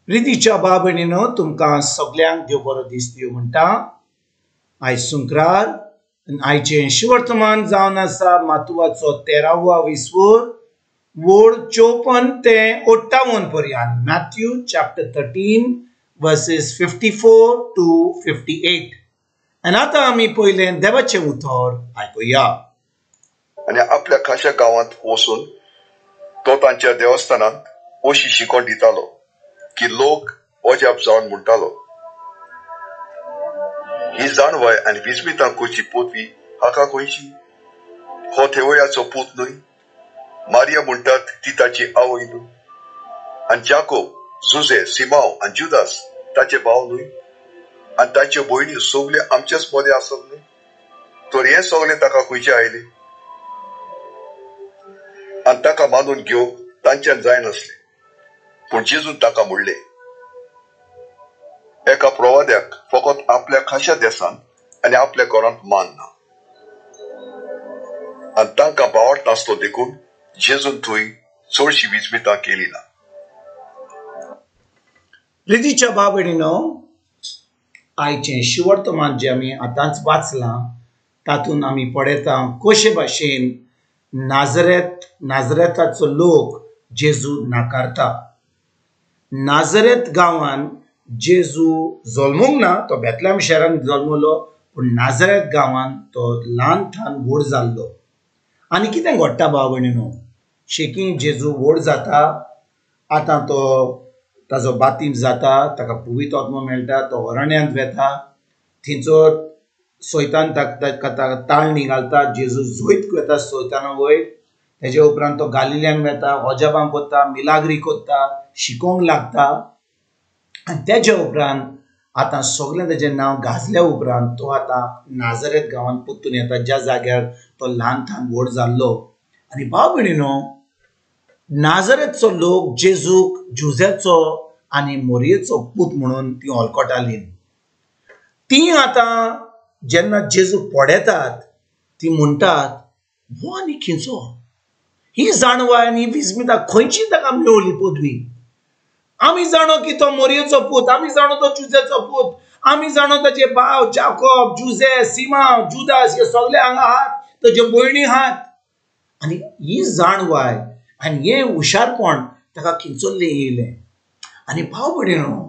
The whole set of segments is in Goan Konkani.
प्रितीच्या भाव भयणीनो, तुमकां सगल्यांक देव बरो दीस दिवं म्हणटा। आयज शुक्रार, आयचें शिवर्तमान जावन आसा मातुवाचो 13वो विस्वूर वोड 54 ते 58 पर्यंत, मॅथ्यू चॅप्टर 13 वर्सेस 54 टू 58। आनी आतां आमी पयलें देवाचें उतर आयकुया। आनी आपल्या खाशा गांवांत वचून तो तांच्या देवस्थानांत अशी शिकवण दितालो की लोक अजाप जावन म्हणटालो, ही जाणवाय आनी विस्मितां करची पदवी हाका खंयची? हो थेवयाचो पूत न्हय? मारिया म्हणटात ती ताची आवय न्हय? आनी जाकोब, जुजे, सिमाव आनी जुदास ताचे भाव न्हय? आनी ताच्यो भयणी सगल्यो आमचेच मदें आसत न्हय? तर हें सगळें ताका खंयचें आयलें? आनी ताका मानून घेवंक तांच्यान जायनासलें। पूण जेजून ताका म्हणलें, एका प्रवाद्याक फकत आपल्या खाशा देशांत आनी आपल्या घरांत मान ना। आनी तांकां भावार्थ नासलो देखून जेजून थंय चडशी विस्मितां केली ना। प्रितीच्या भाव भयणीनो, आयचें शिवर्तमान जें आमी आतांच वाचलां तातूंत आमी पळयता कशे भाशेन नाजरेताचो लोक जेजू नाकारता। नाजरेत गांवान जेजू जल्मूंक ना, तो बेतलेम शहरान जल्मलो, पूण नाजरेत गांवान तो ल्हान थान व्हड जाल्लो। आनी कितें घडटा भाव भयणीनो, शेकी जेजू व्हड जाता, आतां तो ताजो बातीम जाता, ताका पवित्र आत्मो मेळटा, तो अरण्यांत वेता, थंयचो सैतान ताका ताळणी घालता, जेजू जैत वता सैताना वयर। तेजे उपरांत तो गालिल्यान वेता, अजाबां करता, मिलाग्री करता, शिकोवंक लागता। आनी तेजे उपरांत आतां सगळें तेजें नांव गाजल्या उपरांत तो आतां नाजरेत गांवांत परतून येता, ज्या जाग्यार तो ल्हान थान व्हड जाल्लो। आनी भाव भयणीनो, नाजरेतचो लोक जेजूक जुझ्याचो आनी मोरयेचो पूत म्हणून ती वळखताली। ती आतां जेन्ना जेजूक पळयतात ती म्हणटात, हो आनी खंयचो? ही जाणवाय आनी विस्मिता खंयची ताका मेवली पदवी? आमी जाणो की तो मोरयेचो पूत, आमी जाणो तो जुझ्याचो पूत, आमी जाणो ताचे भाव जाकोब, जुझे, सिमाव, जुदास हे सगळे हांगा आहात, ताज्यो भयणी आहात। आनी ही जाणवाय आनी हें हुशारपण ताका खंयसरलें येयलें? आनी भाव भयणीनो,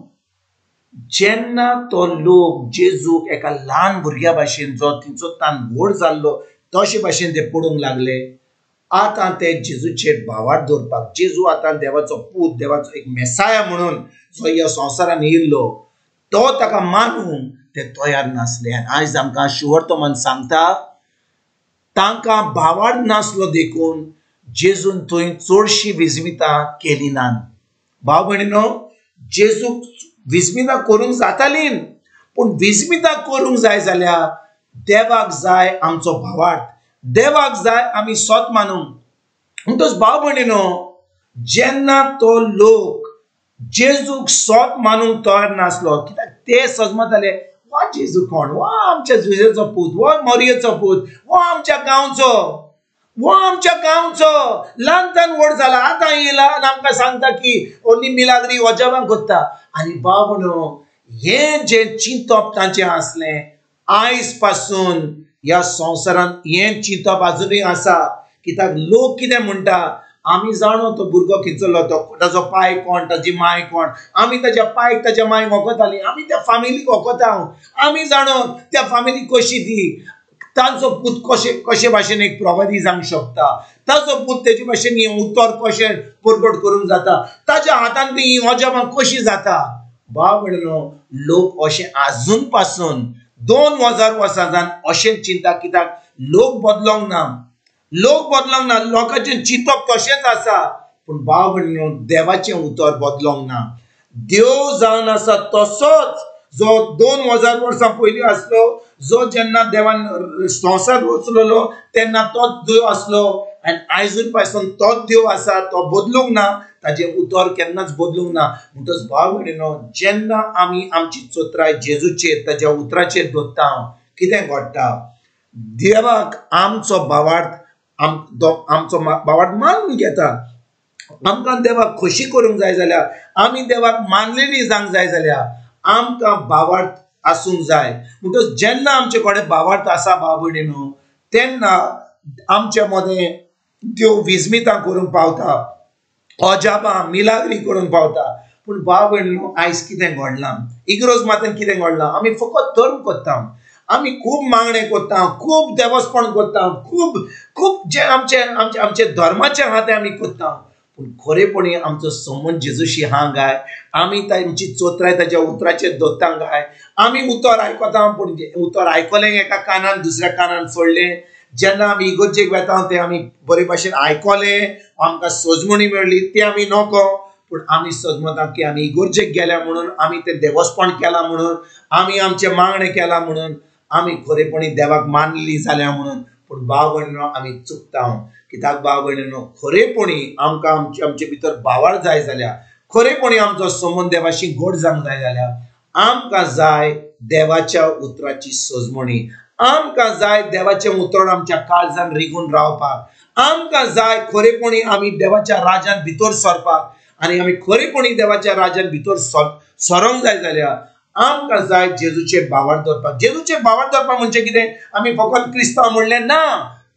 जेन्ना तो लोक जेजूक एका ल्हान भुरग्या भाशेन जो थंयचो तान व्हड जाल्लो तशे भाशेन ते पडूंक लागले, आतां ते जेजूचेर भावार्थ दवरपाक, जेजू आतां देवाचो पूत, देवाचो एक मेसाया म्हणून जो ह्या संवसारान येयल्लो तो ताका मानूंक ते तयार नासले। आनी आयज आमकां शिवर्तमान सांगता, तांकां भावार्थ नासलो देखून जेजून थंय चडशी विस्मितां केली ना। भाव भयणीनो, जेजूक विस्मितां करूंक जाताली, पूण विस्मितां करूंक जाय जाल्यार देवाक जाय आमचो भावार्थ, देवाक जाय आमी सोत मानूंक। म्हणटच भाव भयणीनो, जेन्ना तो लोक जेजूक सोत मानूंक तयार नासलो, कित्याक ते सजमताले, वा जेजू कोण, वा आमच्या जुझेचो पूत, वा मोरयेचो पूत, वा आमच्या गांवचो, वा आमच्या गांवचो, ल्हान ल्हान व्हड जाला, आतां येयला आनी आमकां सांगता की ओन्ली मिलाग्री अजाबां करता। आनी भाव भयणीनो, हें जें चिंतप तांचें आसलें, आयज पासून ह्या संवसारांत हें चिंतप आजुनूय आसा। कित्याक लोक कितें म्हणटा, आमी जाणो तो भुरगो खंयचो, तो ताजो पाय कोण, ताजी माय कोण, आमी ताज्या पायक ताज्या मायक वखताली, आमी त्या फामिलीक वखता, आमी जाणो त्या फामिलीक कशी ती, तांचो पूत कशे कशे भाशेन एक प्रवादी जावंक शकता, ताजो पूत तेजे भाशेन हें उतर कशें परगट करूंक जाता, ताज्या हातान ती अजाबां कशी जाता। भाव भयणीनो, लोक अशें आजून पासून 2000 वर्सां जावन अशें चिंता, कित्याक लोक बदलोंक ना, लोक बदलोंक ना, लोकांचें चिंतप तशेंच आसा, पूण भाव भयणीनो, देवाचें उतर बदलोंक ना। देव जावन आसा तसोच जो 2000 वर्सां पयलीं आसलो, जो जेन्ना देवान संवसार रचलेलो तेन्ना तोच देव आसलो, आनी आयजून पासून तोच देव आसा, तो बदलूंक ना, ताजें उतर केन्नाच बदलूंक ना। म्हणटच भाव भयणीनो, जेन्ना आमी आमची चोत्राय जेजूचेर, ताज्या उतराचेर दवरता, कितें घडटा, देवाक आमचो भावार्थ, आमचो भावार्थ मानून घेता आमकां देवाक खोशी करूंक जाय जाल्यार, आमी देवाक मानलेली जावंक जाय जाल्यार आमकां भावार्थ आसूंक जाय। म्हणटकच जेन्ना आमचे कडेन भावार्थ आसा भाव भयणीनो, तेन्ना आमचे मदें देव विस्मितां करूंक पावता, अजापां मिलाग्री करूंक पावता। पूण भाव भयणीनो, आयज कितें घडलां, इग्रोज मातेन कितें घडलां, आमी फकत धर्म करता, आमी खूब मागणें करता, खूब देवस्पण करता, खूब खूब जे आमचे आमचे आमचे धर्माचें आहा तें आमी करता, पूण खरेपणी आमचो संबंद जेजूशी आहा काय? आमी तांची चोत्राय ताच्या उतराचेर दवरता काय? आमी उतर आयकता, पूण उतर आयकलें एका कानान दुसऱ्या कानान सोडलें। जेन्ना आमी इगर्जेक वेता तें आमी बरे भाशेन आयकलें, आमकां सजमणी मेळ्ळी, तें आमी नको, पूण आमी सजमता की आमी इगर्जेक गेल्या म्हणून, आमी तें देवस्पण केलां म्हणून, आमी आमचें मागणें केलां म्हणून, आमी खरेपणी देवाक मानली जाल्या म्हणून। पूण भाव भयणीनो, आमी चुकता। कित्याक भाव भयणीनो, खरेपणी आमकां आमचे आमचे भितर भावार्थ जाय जाल्यार, खरेपणी आमचो संबंद देवाशी गोड जावंक जाय जाल्यार आमकां जाय देवाच्या उतराची सजमणी, आमकां जाय देवाचें उतर आमच्या काळजान रिगून रावपाक, आमकां जाय खरेपणी आमी देवाच्या राजान भितर सरपाक, आनी आमी खरेपणी देवाच्या राजान भितर सरोंक जाय जाल्यार आमकां जाय जेजूचेर भावार्थ दवरपाक। जेजूचेर भावार्थ दवरपाक म्हणजे कितें? आमी फकत क्रिस्तांव म्हणलें ना,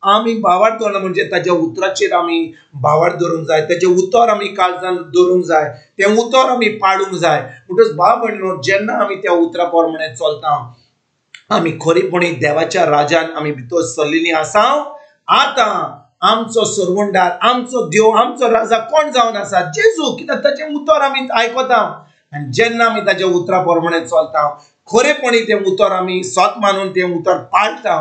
आमी भावार्थ दवरला म्हणजे ताच्या उतराचेर आमी भावार्थ दवरूंक जाय, ताचें उतर आमी काळजान दवरूंक जाय, तें उतर आमी पाळूंक जाय। म्हणटकच भाव भयणीनो, जेन्ना आमी त्या उतरा प्रमाणे चलता, आमी खरेपणी देवाच्या राजान आमी भितर सरलेलीं आसा। आतां आमचो सरवंडार, आमचो देव, आमचो राजा कोण जावन आसा? जेजू। कित्याक ताचें उतर आमी आयकता, आनी जेन्ना आमी ताच्या उतरा प्रमाणे चलता, खरेपणी तें उतर आमी सत मानून तें उतर पाळटा,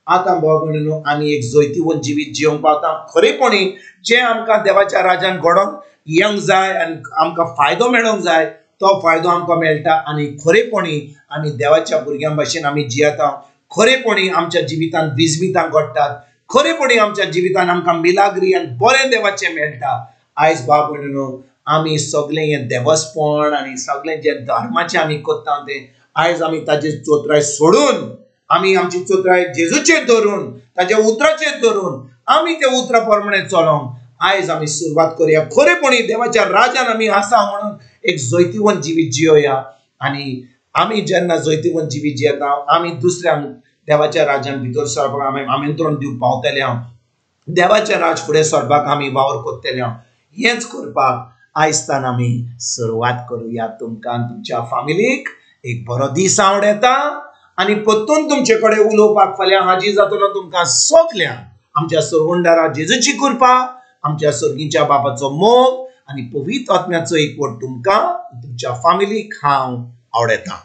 आतां भाव भयणीनो आमी एक जैतिवंत जिवीत जिवंक पावता। खरेपणी जें आमकां देवाच्या राजान घडोवंक येवंक जाय आनी आमकां फायदो मेळोंक जाय, तो फायदो आमकां मेळटा, आनी खरेपणी आमी देवाच्या भुरग्यां भाशेन आमी जियेता। खरेपणी आमच्या जिवितांत विस्मितां घडटात, खरेपणी आमच्या जिवितांत आमकां मिलाग्री आनी बरें देवाचें मेळटा। आयज भाव भयणीनो, आमी सगळें हें देवस्पण आनी सगळें जें धर्माचें आमी करता तें आयज आमी ताची चोत्राय सोडून, आमी आमची चोत्राय जेजूचेर धरून, ताच्या उतराचेर धरून आमी त्या उतरा प्रमाणे चलोंक आयज आमी सुरवात करुया। खरेपणी देवाच्या राजान आमी आसा म्हणून एक जैतिवंत जिवीत जियोया, आनी आमी जेन्ना जैतिवंत जिवीत जियेता, आमी दुसऱ्यांक देवाच्या राजान भितर सरपाक आमी आमंत्रण दिवंक पावतले, देवाचें राज फुडें सरपाक आमी वावर करतले। हेंच करपाक आयजतान आमी सुरवात करुया। तुमकां तुमच्या फामिलीक एक बरो दीस आवडटा, आनी परतून तुमचे कडेन उलोवपाक फाल्यां हाजीर जातलो। तुमकां सगल्यांक आमच्या सरवंडारा जेजूची कृपा, आमच्या सर्गीच्या बापाचो मोग आनी पवित्र आत्म्याचो एकवट तुमकां तुमच्या फामिलीक हांव आवडटा।